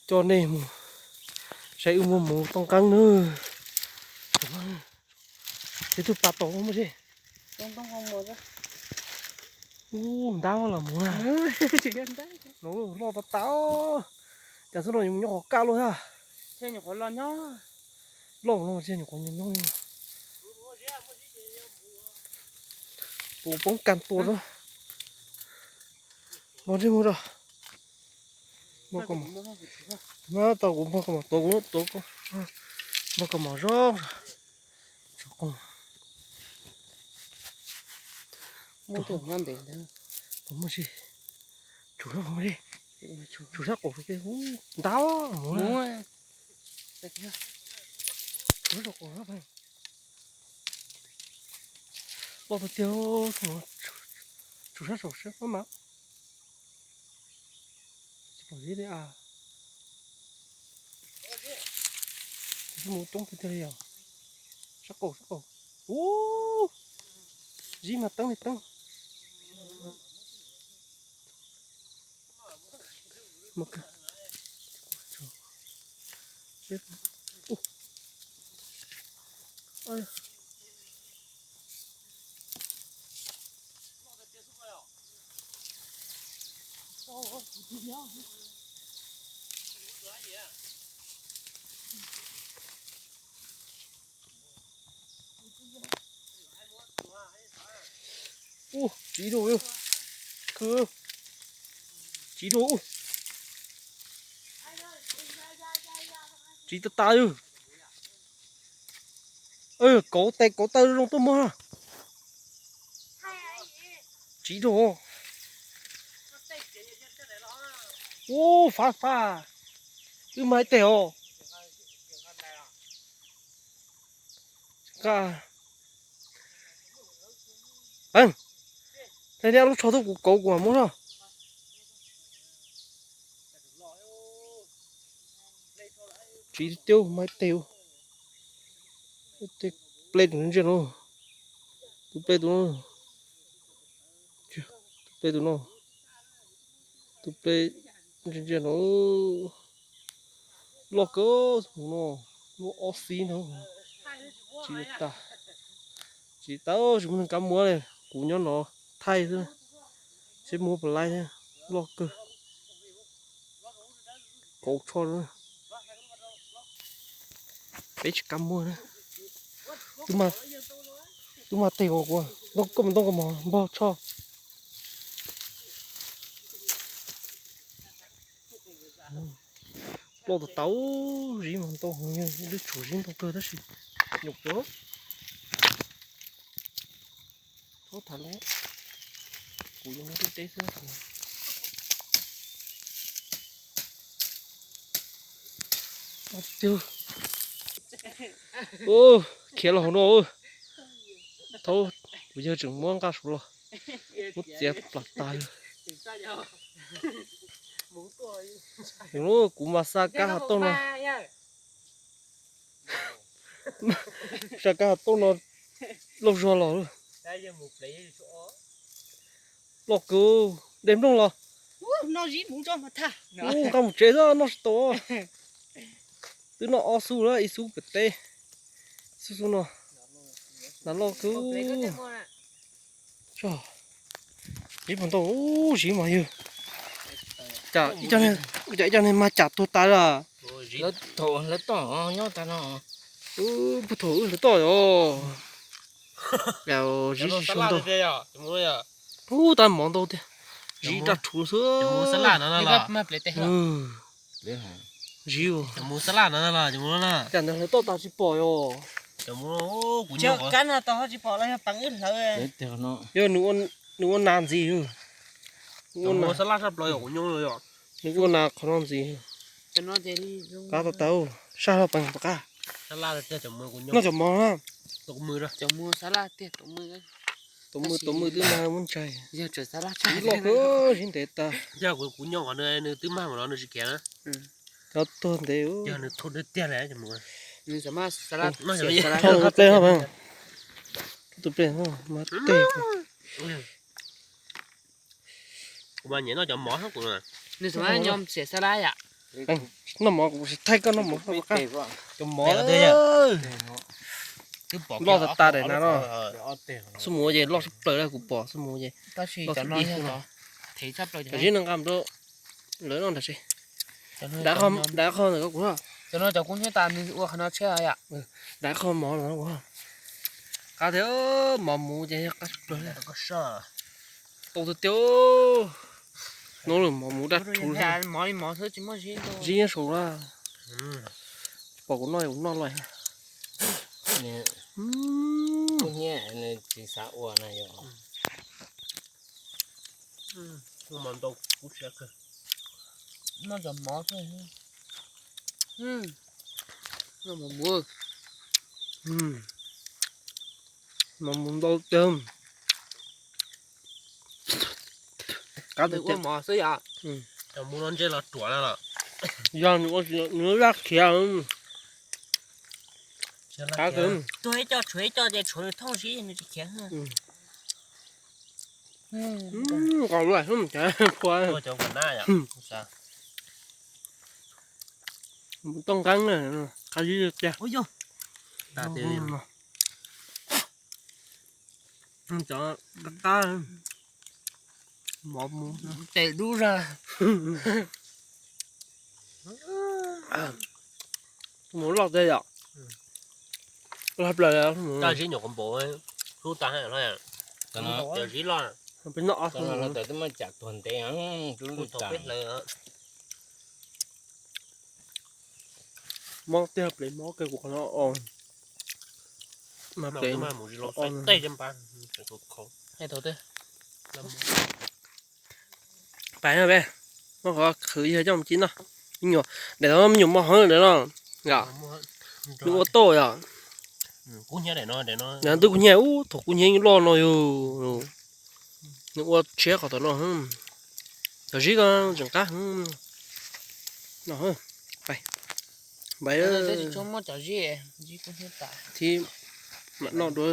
Coj nej mus saib wb muab mus toj nqeeb nawb. Tej tug pas tom muaj zeb. Ub, ntab los mus na. Loj tas tas. Cas xwb no nyob qhov kaj luaj thiab. Loj no thiaj nyuam qhuav nyob nyob. Tus poob kas tua na. Npog ntsej muag rau. Npog tau kuv npog kaus mom tuav kuv tuav, npog kaus mom zoo. Muaj si, tsum sab qaum, tsum sab qaum, ntab mus. Tsum sab qaum, loj tiag tiag, tsum sab saum sab mab mas. Tsis pom zeb li a. Mus coob tiag tiag li os. Sab qaum, sab qaum. Ub, zeb mas teeb li teeb. Ub, tsiv rau, tsiv rau, tsiv tas tas li. Kauv tes kauv taw zoo tuaj muag. Tsiv rau. Ub, fab fab. Wb mas ib teg os. Nqa, thaij niaj lub tsho tuaj kuv kauv kuv mam muab na. Tsiv tiag mas ib teg, tus pleb tus ntsia no, tus pleb tus no, tus pleb tus no, tus pleb ntsia ntsia no, loj kawg no, lub ob xib no, tsiv tas, tsiv tas, tsis muaj neeg kam muab li, kuv nyob no thaij xwb, seb muab puas laib, loj kawg. Kauv tsho, peb tsis kam muag na. Twb mag tes kuv, koj mus ntoo koj mos npog tsho. Loj tas tas, zib mas ntau heev, ib lub tsum zib ntau kawg tab sis nyuam qhuav. Txhob tham lawm, kuv yuav muab teb teb xwb. Khiav los hauv no. Thaum kuv yawg tseem muab nqa saum los, muab txiav plam tas. Kuv mas xa kab hav tauj no, xa kab hav tauj no lauj zuag los. Loj kawg, de nplooj los. Ub, nqa mus tsev xwb noj tsis tau. Twb noj ob xub lawm, ib xub pem teb, xub xub no. Nas loj kawg. Zib puas ntau, zib mas yog. Cas ib co neeg mas cas tuag tas lawm. Puag thaum wb hlawv toj yog. Zib xyoo ntau. Ub, tab mov ntau tiag. Zib daj rhuv xwb. Zib, cas ntawd hlawv toj tas tsis pom yog. Kab no tau ho tsis pom los yog peev wb hlawv. Yog nws ua nas ntxiv. Nws ua nas qhov no ntxiv. Qab tau tau, sab hlo peev qab. Noj cov mov na. Tus mws twb mag muab ntsaig. Zib loj kawg, zib ntev tas. Cov tuag ntev. Tus plej mas tej. Nws xav mas nyob siav xab lab yom. Noj mov kuv tsis thaij koj noj mov. Loj tas tas daim na no. Xub muv ces loj tshaj plaws li kuv pom xub muv ces. Loj tshaj plaws. Zib no nqa mus rau lawv noj nram tsev. Dav qho ntawm koj kuv. Cov no cov kub hnyiab tas nws ua qhov no tsheb yom. Dav qho mov no kuv. Qab tiag, mov muv ces yog qab tshaj plaws li. Tau tiag tiag. Hnub lawm mov muv daj rhuv li. Zib nyob saud na. Pom kuv noj kuv noj lawm. Kub hnyiab tsis xav ua na yom. Noj cov mov xwb. Noj mov muv. Mov muv ntau tiag. Qab tiag tiag. Ua mov xwb yom. Cov muv no ntsej los ruam na los. Yog nws ua nws laj khiav. Qab tiag. Tuag ib co tshuav ib co ces tshuav nws thooj zib nws tsis khiav. Nqos lawm xwb cas pua. Mus toj nqeeb na, qab zib tiag. Cov qab qab, mov mus tes dub zog. Mus loj tiag yom. Loj plaws. Cov zib nyuam qhuav npaum, hlub tas, cov zib loj. Peb noj ob xwb twb muaj cam tuag ntev, peb hlawv. Mob tiag, plev mob kawg kuv qhov no os. Mas plev os. Pais na peb, muab qhov khwv yog coj mus cib noj. Me nyuam, daim no me nyuam mos heev daim no. Nws ua tauj yom. Daim no twb kub hnyiab, ub thaum kub hnyiab yeej loj no yog. Nws ua tshiab qhov tom no. Cov zib ko tseem qab. No, pais. Thib mam noj dua.